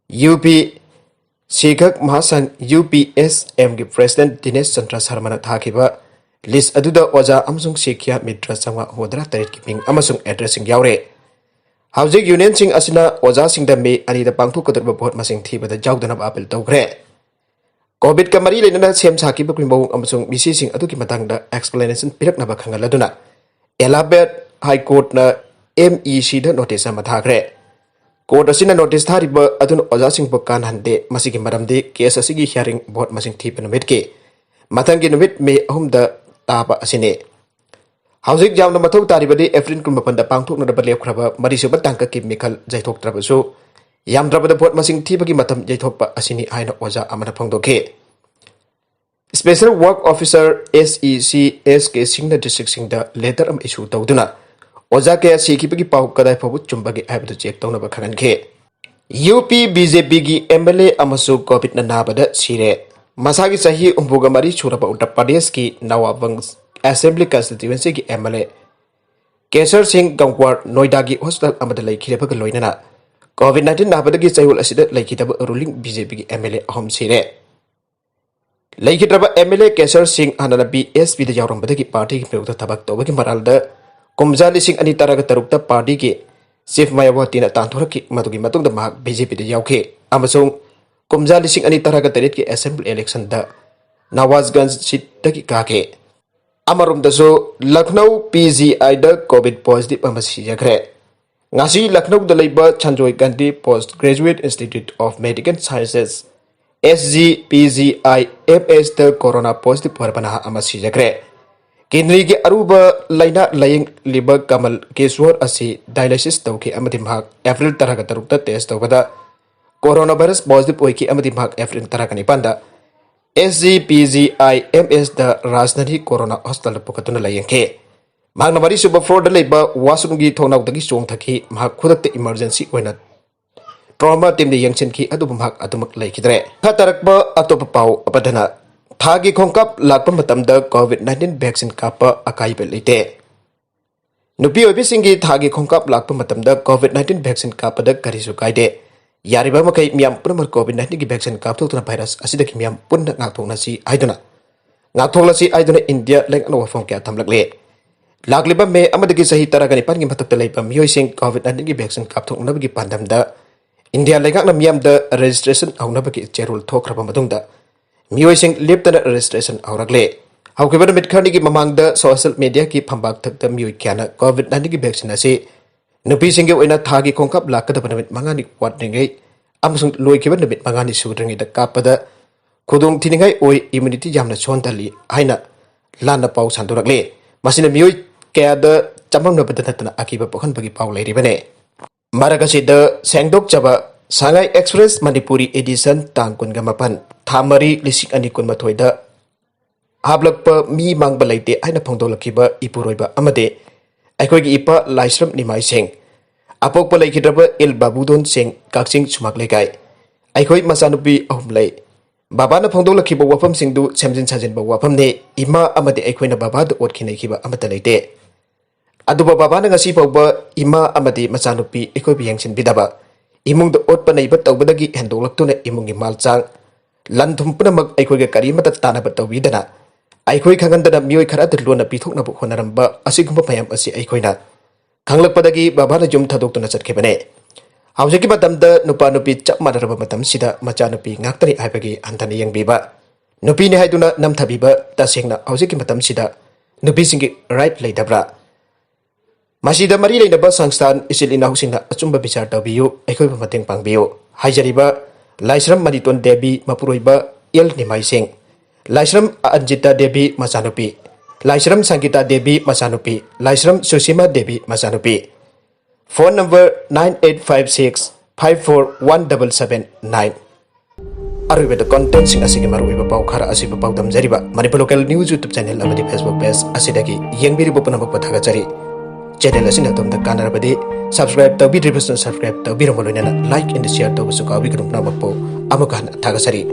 ꯌꯨ ꯄꯤ ꯁꯤꯈꯛ ꯃꯍꯥꯁꯪ, ꯌꯨ ꯄꯤ ꯑꯦꯁ ꯑꯦꯝꯒꯤ ꯄ꯭ꯔꯦꯁꯤꯗꯦꯟꯠ ꯗꯤꯅꯦꯁ ꯆꯟꯗ꯭ꯔ ꯁꯔꯃꯅ ꯊꯥꯈꯤꯕ ꯂꯤꯁ ꯑꯗꯨꯗ ꯑꯣꯖꯥ ꯑꯃꯁꯨꯡ ꯁꯤꯈ꯭ꯌꯥ ꯃꯤꯇ꯭ꯔ ꯆꯥꯃꯉꯥ ꯍꯨꯝꯐꯨꯇꯔꯥ ꯇꯔꯦꯠꯀꯤ ꯃꯤꯡ ꯑꯃꯁꯨꯡ ꯑꯦꯗ꯭ꯔꯦꯁꯁꯤꯡ ꯌꯥꯎꯔꯦ꯫ ꯍꯧꯖꯤꯛ ꯌꯨꯅꯤꯌꯟꯁꯤꯡ ꯑꯁꯤꯅ ꯑꯣꯖꯥꯁꯤꯡꯗ ꯃꯦ ꯑꯅꯤꯗ ꯄꯥꯡꯊꯣꯛꯀꯗꯧꯔꯤꯕ ꯚꯣꯠ ꯃꯁꯤꯡ ꯊꯤꯕꯗ ꯌꯥꯎꯗꯅꯕ ꯑꯥꯄꯤꯜ ꯇꯧꯈ꯭ꯔꯦ꯫ ꯀꯣꯚꯤꯗꯀ ꯃꯔꯤ ꯂꯩꯅꯅ ꯁꯦꯝ ꯁꯥꯈꯤꯕꯒꯤ ꯃꯑꯣꯡ ꯑꯃꯁꯨꯡ ꯃꯤꯁꯤꯁꯤꯡ ꯑꯗꯨꯒꯤ ꯃꯇꯥꯡꯗ ꯑꯦꯛꯁꯄ꯭ꯂꯦꯅꯦꯁꯟ ꯄꯤꯔꯛꯅꯕ ꯈꯪꯍꯜꯂꯗꯨꯅ ꯑꯦꯂꯥꯍꯥꯕꯥꯗ ꯍꯥꯏ ꯀꯣꯔꯠꯅ ꯑꯦꯝ ꯏ ꯁꯤꯗ ꯅꯣꯇꯤꯁ ꯑꯃ ꯊꯥꯈ꯭ꯔꯦ꯫ ꯀꯣꯔꯠ ꯑꯁꯤꯅ ꯅꯣꯇꯤꯁ ꯊꯥꯔꯤꯕ ꯑꯗꯨꯅ ꯑꯣꯖꯥꯁꯤꯡꯕꯨ ꯀꯥꯟꯅꯍꯟꯗꯦ꯫ ꯃꯁꯤꯒꯤ ꯃꯔꯝꯗꯤ ꯀꯦꯁ ꯑꯁꯤꯒꯤ ꯍꯤꯌꯥꯔꯤꯡ ꯚꯣꯠ ꯃꯁꯤꯡ ꯊꯤꯕ ꯅꯨꯃꯤꯠꯀꯤ ꯃꯊꯪꯒꯤ ꯅꯨꯃꯤꯠ ꯃꯦ ꯑꯍꯨꯝꯗ ꯇꯥꯕ ꯑꯁꯤꯅꯤ꯫ ꯍꯧꯖꯤꯛ ꯌꯥꯝꯅ ꯃꯊꯧ ꯇꯥꯔꯤꯕꯗꯤ ꯑꯦꯄ꯭ꯔꯤꯜ ꯀꯨꯟꯃꯥꯄꯟꯗ ꯄꯥꯡꯊꯣꯛꯅꯅꯕ ꯂꯦꯞꯈ꯭ꯔꯕ ꯃꯔꯤꯁꯨꯕ ꯇꯥꯡꯀꯛꯀꯤ ꯃꯤꯈꯜ ꯌꯩꯊꯣꯛꯇ꯭ꯔꯕꯁꯨ, ꯌꯥꯝꯗ꯭ꯔꯕꯗ ꯚꯣꯠ ꯃꯁꯤꯡ ꯊꯤꯕꯒꯤ ꯃꯇꯝ ꯌꯩꯊꯣꯛꯄ ꯑꯁꯤꯅꯤ ꯍꯥꯏꯅ ꯑꯣꯖꯥ ꯑꯃꯅ ꯐꯣꯡꯗꯣꯛꯈꯤ꯫ Special work officer S E C S ꯀꯦ ꯁꯤꯡꯅ ꯗꯤꯁꯇ꯭ꯔꯤꯛꯁꯤꯡꯗ ꯂꯦꯇꯔ ꯑꯃ ꯏꯁꯨ ꯇꯧꯗꯨꯅ ꯑꯣꯖꯥ ꯀꯌꯥ ꯁꯤꯈꯤꯕꯒꯤ ꯄꯥꯎ ꯀꯗꯥꯏ ꯐꯥꯎꯕ ꯆꯨꯝꯕꯒꯦ ꯍꯥꯏꯕꯗꯨ ꯆꯦꯛ ꯇꯧꯅꯕ ꯈꯪꯍꯟꯈꯤ꯫ ꯌꯨ ꯄꯤ ꯕꯤ ꯖꯦ ꯄꯤꯒꯤ ꯑꯦꯝ ꯑꯦꯜ ꯑꯦ ꯑꯃꯁꯨ ꯀꯣꯚꯤꯗꯅ ꯅꯥꯕꯗ ꯁꯤꯔꯦ꯫ ꯃꯁꯥꯒꯤ ꯆꯍꯤ ꯍꯨꯝꯐꯨꯒ ꯃꯔꯤ ꯁꯨꯔꯕ ꯎꯠꯇꯔ ꯄ꯭ꯔꯗꯦꯁꯀꯤ ꯅꯋꯥꯕꯒꯟꯖ ꯑꯦꯁꯦꯝꯕ꯭ꯂꯤ ꯀꯟꯁꯇꯤꯇ꯭ꯌꯨꯑꯦꯟꯁꯤꯒꯤ ꯑꯦꯝ ꯑꯦꯜ ꯑꯦ ꯀꯦꯁꯔ ꯁꯤꯡ ꯒꯪꯋꯥꯔ ꯅꯣꯏꯗꯥꯒꯤ ꯍꯣꯁꯄꯤꯇꯥꯜ ꯑꯃꯗ ꯂꯩꯈꯤꯗꯕꯒ ꯂꯣꯏꯅꯅ ꯀꯣꯚꯤꯗ ꯅꯥꯏꯟꯇꯤꯟ ꯅꯥꯕꯗꯒꯤ ꯆꯌꯣꯜ ꯑꯁꯤꯗ ꯂꯩꯈꯤꯗꯕ ꯔꯨꯂꯤꯡ ꯕꯤ ꯖꯦ ꯄꯤꯒꯤ ꯑꯦꯝ ꯑꯦꯜ ꯑꯦ ꯑꯍꯨꯝ ꯁꯤꯔꯦ꯫ ꯂꯩꯈꯤꯗ꯭ꯔꯕ ꯑꯦꯝ ꯑꯦꯜ ꯑꯦ ꯀꯦꯁꯔ ꯁꯤꯡ ꯍꯥꯟꯅꯅ ꯕꯤ ꯑꯦꯁ ꯄꯤꯗ ꯌꯥꯎꯔꯝꯕꯗꯒꯤ ꯄꯥꯔꯇꯤꯒꯤ ꯃꯥꯌꯣꯛꯇ ꯊꯕꯛ ꯇꯧꯕꯒꯤ ꯃꯔꯥꯜꯗ ꯀꯨꯝꯖꯥ ꯂꯤꯁꯤꯡ ꯑꯅꯤ ꯇꯔꯥꯒ ꯇꯔꯨꯛꯇ ꯄꯥꯔꯇꯤꯒꯤ ꯆꯤꯐ ꯃꯌꯥꯋꯥꯇꯤꯅ ꯇꯥꯟꯊꯣꯔꯛꯈꯤ꯫ ꯃꯗꯨꯒꯤ ꯃꯇꯨꯡꯗ ꯃꯍꯥꯛ ꯕꯤ ꯖꯦ ꯄꯤꯗ ꯌꯥꯎꯈꯤ ꯑꯃꯁꯨꯡ ꯀꯨꯝꯖꯥ ꯂꯤꯁꯤꯡ ꯑꯅꯤ ꯇꯔꯥꯒ ꯇꯔꯦꯠꯀꯤ ꯑꯦꯁꯦꯝꯕ꯭ꯂꯤ ꯏꯂꯦꯛꯁꯟꯗ ꯅꯋꯥꯖꯒꯟꯖ ꯁꯤꯠꯇꯒꯤ ꯀꯥꯈꯤ꯫ ꯑꯃꯔꯣꯝꯗꯁꯨ, ꯂꯈꯅꯧ ꯄꯤ ꯖꯤ ꯑꯥꯏꯗ ꯀꯣꯚꯤꯗ ꯄꯣꯖꯤꯇꯤꯚ ꯑꯃ ꯁꯤꯖꯈ꯭ꯔꯦ꯫ ꯉꯁꯤ ꯂꯈꯅꯧꯗ ꯂꯩꯕ Sanjay Gandhi post graduate institute of medical sciences, S G P G I M S ꯇ ꯀꯣꯔꯣꯅꯥ ꯄꯣꯖꯤꯇꯤꯚ ꯑꯣꯏꯔꯕ ꯅꯍꯥ ꯑꯃ ꯁꯤꯖꯈ꯭ꯔꯦ꯫ ꯀꯤꯗꯅꯤꯒꯤ ꯑꯔꯨꯕ ꯂꯥꯏꯅꯥ ꯂꯥꯌꯦꯡꯂꯤꯕ ꯀꯃꯜ ꯀꯦꯁ꯭ꯋꯔ ꯑꯁꯤ ꯗꯥꯏꯂꯥꯏꯁꯤꯁ ꯇꯧꯈꯤ ꯑꯃꯗꯤ ꯃꯍꯥꯛ ꯑꯦꯄ꯭ꯔꯤꯜ ꯇꯔꯥꯒ ꯇꯔꯨꯛꯇ ꯇꯦꯁ ꯇꯧꯕꯗ ꯀꯣꯔꯣꯅꯥ ꯚꯥꯏꯔꯁ ꯄꯣꯖꯤꯇꯤꯚ ꯑꯣꯏꯈꯤ ꯑꯃꯗꯤ ꯃꯍꯥꯛ ꯑꯦꯄ꯭ꯔꯤꯜ ꯇꯔꯥꯒ ꯅꯤꯄꯥꯟꯗ S G P G I M S the Rajdhani corona ꯍꯣꯁꯄꯤꯇꯥꯜꯗ ꯄꯨꯈꯠꯇꯨꯅ ꯂꯥꯌꯦꯡꯈꯤ꯫ ꯃꯍꯥꯛꯅ ꯃꯔꯤꯁꯨꯕ ꯐ꯭ꯂꯣꯔꯗ ꯂꯩꯕ ꯋꯥꯁꯔꯨꯝꯒꯤ ꯊꯣꯡꯅꯥꯎꯗꯒꯤ ꯆꯣꯡꯊꯈꯤ꯫ ꯃꯍꯥꯛ ꯈꯨꯗꯛꯇ ꯏꯃꯔꯖꯦꯟꯁꯤ ꯑꯣꯏꯅ ꯇ꯭ꯔꯣꯃꯥ ꯇꯤꯝꯗ ꯌꯦꯡꯁꯤꯟꯈꯤ, ꯑꯗꯨꯕꯨ ꯃꯍꯥꯛ ꯑꯗꯨꯃꯛ ꯂꯩꯈꯤꯗ꯭ꯔꯦ꯫ ꯃꯈꯥ ꯇꯥꯔꯛꯄ ꯑꯇꯣꯞꯄ ꯄꯥꯎ ꯑꯃꯗꯅ, ꯊꯥꯒꯤ ꯈꯣꯡꯀꯥꯞ ꯂꯥꯛꯄ ꯃꯇꯝꯗ ꯀꯣꯚꯤꯗ ꯅꯥꯏꯟꯇꯤꯟ ꯚꯦꯛꯁꯤꯟ ꯀꯥꯞꯄ ꯑꯀꯥꯏꯕ ꯂꯩꯇꯦ꯫ ꯅꯨꯄꯤ ꯑꯣꯏꯕꯤꯁꯤꯡꯒꯤ ꯊꯥꯒꯤ ꯈꯣꯡꯀꯥꯞ ꯂꯥꯛꯄ ꯃꯇꯝꯗ ꯀꯣꯚꯤꯗ ꯅꯥꯏꯟꯇꯤꯟ ꯚꯦꯛꯁꯤꯟ ꯀꯥꯞꯄꯗ ꯀꯔꯤꯁꯨ ꯀꯥꯏꯗꯦ꯫ ꯌꯥꯔꯤꯕ ꯃꯈꯩ ꯃꯤꯌꯥꯝ ꯄꯨꯝꯅꯃꯛ ꯀꯣꯚꯤꯗ ꯅꯥꯏꯟꯇꯤꯟꯒꯤ ꯚꯦꯛꯁꯤꯟ ꯀꯥꯞꯊꯣꯛꯇꯨꯅ ꯚꯥꯏꯔꯁ ꯑꯁꯤꯗꯒꯤ ꯃꯤꯌꯥꯝ ꯄꯨꯟꯅ ꯉꯥꯛꯊꯣꯛꯅꯁꯤ ꯍꯥꯏꯗꯨꯅ, ꯉꯥꯛꯊꯣꯛꯂꯁꯤ ꯍꯥꯏꯗꯨꯅ ꯏꯟꯗꯤꯌꯥ ꯂꯩꯉꯥꯛꯅ ꯋꯥꯐꯝ ꯀꯌꯥ ꯊꯝꯂꯛꯂꯦ꯫ ꯂꯥꯛꯂꯤꯕ ꯃꯦ ꯑꯃꯗꯒꯤ ꯆꯍꯤ ꯇꯔꯥꯒ ꯅꯤꯄꯥꯟꯒꯤ ꯃꯊꯛꯇ ꯂꯩꯕ ꯃꯤꯑꯣꯏꯁꯤꯡ ꯀꯣꯚꯤꯗ ꯅꯥꯏꯟꯇꯤꯟꯒꯤ ꯚꯦꯛꯁꯤꯟ ꯀꯥꯞꯊꯣꯛꯅꯕꯒꯤ ꯄꯥꯟꯗꯝꯗ ꯏꯟꯗꯤꯌꯥ ꯂꯩꯉꯥꯛꯅ ꯃꯤꯌꯥꯝꯗ ꯔꯦꯖꯤꯁꯇ꯭ꯔꯦꯁꯟ ꯍꯧꯅꯕꯒꯤ ꯆꯦꯔꯣꯜ ꯊꯣꯛꯈ꯭ꯔꯕ ꯃꯇꯨꯡꯗ ꯃꯤꯑꯣꯏꯁꯤꯡ ꯂꯦꯞꯇꯅ ꯔꯦꯖꯤꯁꯇ꯭ꯔꯦꯁꯟ ꯍꯧꯔꯛꯂꯦ꯫ ꯍꯧꯈꯤꯕ ꯅꯨꯃꯤꯠ ꯈꯔꯅꯤꯒꯤ ꯃꯃꯥꯡꯗ ꯁꯣꯁꯤꯌꯦꯜ ꯃꯤꯗꯤꯌꯥꯒꯤ ꯐꯝꯕꯥꯛ ꯊꯛꯇ ꯃꯤꯑꯣꯏ ꯀꯌꯥꯅ ꯀꯣꯚꯤꯗ ꯅꯥꯏꯟꯇꯤꯟꯒꯤ ꯚꯦꯛꯁꯤꯟ ꯑꯁꯤ ꯅꯨꯄꯤꯁꯤꯡꯒꯤ ꯑꯣꯏꯅ ꯊꯥꯒꯤ ꯈꯣꯡꯀꯥꯞ ꯂꯥꯛꯀꯗꯕ ꯅꯨꯃꯤꯠ ꯃꯉꯥꯅꯤ ꯋꯥꯠꯂꯤꯉꯩ ꯑꯃꯁꯨꯡ ꯂꯣꯏꯈꯤꯕ ꯅꯨꯃꯤꯠ ꯃꯉꯥꯅꯤ ꯁꯨꯗ꯭ꯔꯤꯉꯩꯗ ꯀꯥꯞꯄꯗ ꯈꯨꯗꯣꯡ ꯊꯤꯅꯤꯡꯉꯥꯏ ꯑꯣꯏ, ꯏꯝꯌꯨꯅꯤꯇꯤ ꯌꯥꯝꯅ ꯁꯣꯟꯊꯍꯜꯂꯤ ꯍꯥꯏꯅ ꯂꯥꯟꯅ ꯄꯥꯎ ꯁꯟꯗꯣꯔꯛꯂꯤ꯫ ꯃꯁꯤꯅ ꯃꯤꯑꯣꯏ ꯀꯌꯥꯗ ꯆꯃꯝꯅꯕꯗ ꯅꯠꯇꯅ ꯑꯀꯤꯕ ꯄꯣꯛꯍꯟꯕꯒꯤ ꯄꯥꯎ ꯂꯩꯔꯤꯕꯅꯤ꯫ ꯃꯔꯛ ꯑꯁꯤꯗ ꯁꯦꯡꯗꯣꯛꯆꯕ, ꯁꯉꯥꯏ ꯑꯦꯛꯁꯄ꯭ꯔꯦꯁ ꯃꯅꯤꯄꯨꯔꯤ ꯑꯦꯗꯤꯁꯟ ꯇꯥꯡ ꯀꯨꯟꯒ ꯃꯥꯄꯟ, ꯊꯥ ꯃꯔꯤ, ꯂꯤꯁꯤꯡ ꯑꯅꯤ ꯀꯨꯟꯃꯥꯊꯣꯏꯗ ꯍꯥꯞꯂꯛꯄ ꯃꯤ ꯃꯥꯡꯕ ꯂꯩꯇꯦ ꯍꯥꯏꯅ ꯐꯣꯡꯗꯣꯛꯂꯛꯈꯤꯕ ꯏꯄꯨꯔꯣꯏꯕ ꯑꯃꯗꯤ ꯑꯩꯈꯣꯏꯒꯤ ꯏꯄꯥ ꯂꯥꯏꯁ꯭ꯔꯝ ꯅꯤꯃꯥꯏ ꯁꯤꯡ, ꯑꯄꯣꯛꯄ ꯂꯩꯈꯤꯗ꯭ꯔꯕ ꯏꯜ ꯕꯥꯕꯨꯗꯣꯟ ꯁꯤꯡ, ꯀꯛꯆꯤꯡ ꯁꯨꯃꯥꯛ ꯂꯩꯀꯥꯏ꯫ ꯑꯩꯈꯣꯏ ꯃꯆꯥꯅꯨꯄꯤ ꯑꯍꯨꯝ ꯂꯩ꯫ ꯕꯕꯥꯅ ꯐꯣꯡꯗꯣꯛꯂꯛꯈꯤꯕ ꯋꯥꯐꯝꯁꯤꯡꯗꯨ ꯁꯦꯝꯖꯤꯟ ꯁꯥꯖꯤꯟꯕ ꯋꯥꯐꯝꯅꯤ꯫ ꯏꯃꯥ ꯑꯃꯗꯤ ꯑꯩꯈꯣꯏꯅ ꯕꯕꯥꯗ ꯑꯣꯠꯈꯤ ꯅꯩꯈꯤꯕ ꯑꯃꯠꯇ ꯂꯩꯇꯦ꯫ ꯑꯗꯨꯕꯨ ꯕꯕꯥꯅ ꯉꯁꯤ ꯐꯥꯎꯕ ꯏꯃꯥ ꯑꯃꯗꯤ ꯃꯆꯥꯅꯨꯄꯤ ꯑꯩꯈꯣꯏꯕꯨ ꯌꯦꯡꯁꯤꯟꯕꯤꯗꯕ, ꯏꯃꯨꯡꯗ ꯑꯣꯠꯄ ꯅꯩꯕ ꯇꯧꯕꯗꯒꯤ ꯍꯦꯟꯗꯣꯛꯂꯛꯇꯨꯅ ꯏꯃꯨꯡꯒꯤ ꯃꯥꯜ ꯆꯥꯡ, ꯂꯟ ꯊꯨꯝ ꯄꯨꯝꯅꯃꯛ ꯑꯩꯈꯣꯏꯒ ꯀꯔꯤꯃꯠꯇ ꯇꯥꯟꯅꯕ ꯇꯧꯕꯤꯗꯅ, ꯑꯩꯈꯣꯏ ꯈꯪꯍꯟꯗꯅ ꯃꯤꯑꯣꯏ ꯈꯔꯗ ꯂꯣꯟꯅ ꯄꯤꯊꯣꯛꯅꯕ ꯍꯣꯠꯅꯔꯝꯕ ꯑꯁꯤꯒꯨꯝꯕ ꯃꯌꯥꯝ ꯑꯁꯤ ꯑꯩꯈꯣꯏꯅ ꯈꯪꯂꯛꯄꯗꯒꯤ ꯕꯕꯥꯅ ꯌꯨꯝ ꯊꯥꯗꯣꯛꯇꯨꯅ ꯆꯠꯈꯤꯕꯅꯦ꯫ ꯍꯧꯖꯤꯛꯀꯤ ꯃꯇꯝꯗ ꯅꯨꯄꯥ ꯅꯨꯄꯤ ꯆꯞ ꯃꯥꯟꯅꯔꯕ ꯃꯇꯝꯁꯤꯗ ꯃꯆꯥꯅꯨꯄꯤ ꯉꯥꯛꯇꯅꯤ ꯍꯥꯏꯕꯒꯤ ꯍꯟꯊꯅ ꯌꯦꯡꯕꯤꯕ, ꯅꯨꯄꯤꯅꯤ ꯍꯥꯏꯗꯨꯅ ꯅꯝꯊꯕꯤꯕ, ꯇꯁꯦꯡꯅ ꯍꯧꯖꯤꯛꯀꯤ ꯃꯇꯝꯁꯤꯗ ꯅꯨꯄꯤꯁꯤꯡꯒꯤ right ꯂꯩꯇꯕ꯭ꯔꯥ? ꯃꯁꯤꯗ ꯃꯔꯤ ꯂꯩꯅꯕ ꯁꯪꯁꯊꯥꯟ, ꯏꯆꯤꯜ ꯏꯅꯥꯎꯁꯤꯡꯅ ꯑꯆꯨꯝꯕ ꯕꯤꯆꯥꯔ ꯇꯧꯕꯤꯌꯨ, ꯑꯩꯈꯣꯏꯕꯨ ꯃꯇꯦꯡ ꯄꯥꯡꯕꯤꯌꯨ꯫ ꯍꯥꯏꯖꯔꯤꯕ ꯂꯥꯏꯁ꯭ꯔꯝ ꯃꯅꯤꯇꯣꯟ ꯗꯦꯕꯤ, ꯃꯄꯨꯔꯣꯏꯕ ꯑꯦꯜ ꯅꯤꯃꯥꯏꯁꯤꯡ, ꯂꯥꯏꯁ꯭ꯔꯝ ꯑꯟꯖꯤꯇꯥ ꯗꯦꯕꯤ ꯃꯆꯥꯅꯨꯄꯤ, ꯂꯥꯏꯁ꯭ꯔꯝ ꯁꯪꯒꯤꯇꯥ ꯗꯦꯕꯤ ꯃꯆꯥꯅꯨꯄꯤ, ꯂꯥꯏꯁ꯭ꯔꯝ ꯁꯨꯁꯤꯃꯥ ꯗꯦꯕꯤ ꯃꯆꯥꯅꯨꯄꯤ꯫ Phone number nine eight five six five four one double seven nine꯫ ꯑꯔꯣꯏꯕꯗ contentꯁꯤꯡ ꯑꯁꯤꯒꯤ ꯃꯔꯨꯑꯣꯏꯕ ꯄꯥꯎ ꯈꯔ ꯑꯁꯤꯕꯨ ꯄꯥꯎꯗꯝꯖꯔꯤꯕ Manipur Local News YouTube channel ꯑꯃꯗꯤ Facebook page ꯑꯁꯤꯗꯒꯤ ꯌꯦꯡꯕꯤꯔꯤꯕ ꯄꯨꯝꯅꯃꯛꯄꯨ ꯊꯥꯒꯠꯆꯔꯤ꯫ Channel ꯑꯁꯤꯅ ꯑꯗꯣꯝꯗ ꯀꯥꯟꯅꯔꯕꯗꯤ subscribe ꯇꯧꯕꯤꯗ꯭ꯔꯤꯕꯁꯤꯡꯅ subscribe ꯇꯧꯕꯤꯔꯝꯕ, ꯂꯣꯏꯅꯅ like and share ꯇꯧꯕꯁꯨ ꯀꯥꯎꯕꯤꯒꯅꯨ꯫ ꯄꯨꯝꯅꯃꯛꯄꯨ ꯑꯃꯨꯛꯀ ꯍꯟꯅ ꯊꯥꯒꯠꯆꯔꯤ꯫